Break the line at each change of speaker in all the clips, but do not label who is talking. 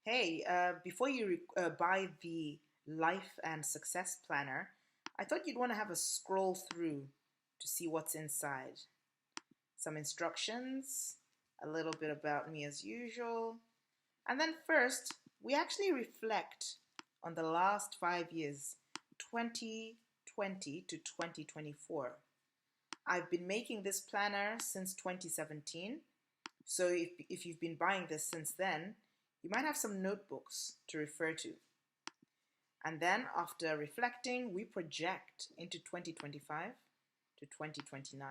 Hey, before you buy the Life and Success Planner, I thought you'd want to have a scroll through to see what's inside. Some instructions, a little bit about me as usual, and then first, we actually reflect on the last 5 years, 2020 to 2024. I've been making this planner since 2017, so if you've been buying this since then, you might have some notebooks to refer to. And then after reflecting, we project into 2025 to 2029.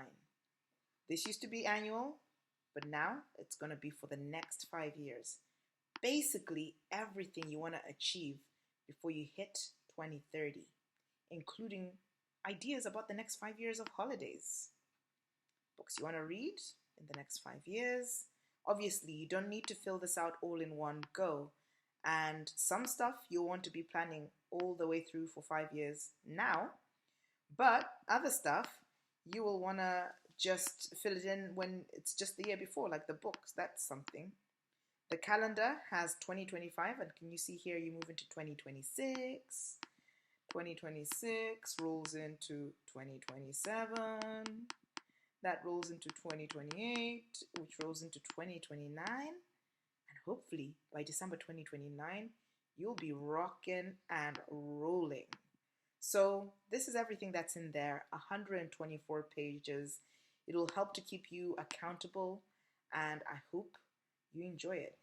This used to be annual, but now it's going to be for the next 5 years. Basically, everything you want to achieve before you hit 2030, including ideas about the next 5 years of holidays, books you want to read in the next 5 years. Obviously, you don't need to fill this out all in one go. And some stuff you'll want to be planning all the way through for 5 years now. But other stuff, you will want to just fill it in when it's just the year before, like the books. That's something. The calendar has 2025, and can you see here you move into 2026. 2026 rolls into 2027. That rolls into 2028, which rolls into 2029. And hopefully by December 2029, you'll be rocking and rolling. So this is everything that's in there, 124 pages. It'll help to keep you accountable, and I hope you enjoy it.